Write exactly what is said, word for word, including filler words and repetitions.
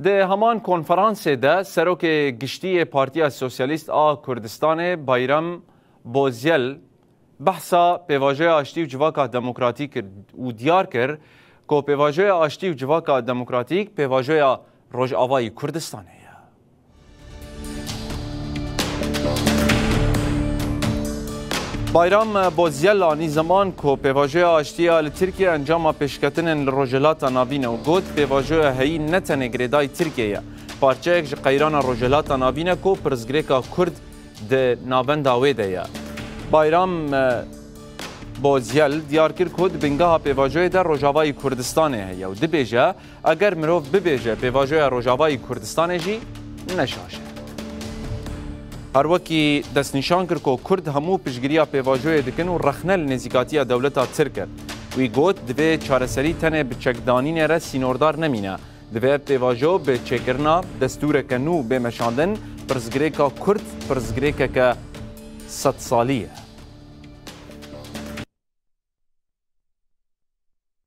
Di heman konferansê de Serokê Giştî yê Partiya Sosyalîst a Kurdistanê Bayram Bozyel behsa pêvajoya aştî û civaka demokratî kir û diyar kir ku pêvajoya aştî û civaka demokratîk pêvajoya Rojavayî Kurdistanê ye. Bayram Bozyel anî ziman ku pêvajoya aştî ya li Tirkiye encama pêşketinên li Rojhilata Navîn e û got, pêvajoya heyî ne tenê girêdayî Tirkiye ye. Parçeyek ji qeyrana Rojhilata Navîn e ku pirsgirêka Kurd di navenda wê de ye. Bayram, e, Bozyel diyar kir ku di bingeha pêvajoyê de Rojavayî Kurdistanê heye û dibêje, eger mirov bibêje pêvajoya Rojavayî Kurdistanê jî ne şaş e. Her wekî destnîşan kir ku Kurd hemû piştgiriya pêvajoyê dikin û rexne li nêzîkatiya dewleta Tirk in. Wî got, divê çareserî tenê bi çekdanînê re sînordar nemîne. Divê ev pêvajo bi çêkirina destûreke nû bê meşandin, pirsgirêka Kurd pirsgirêkeke sedsalî ye.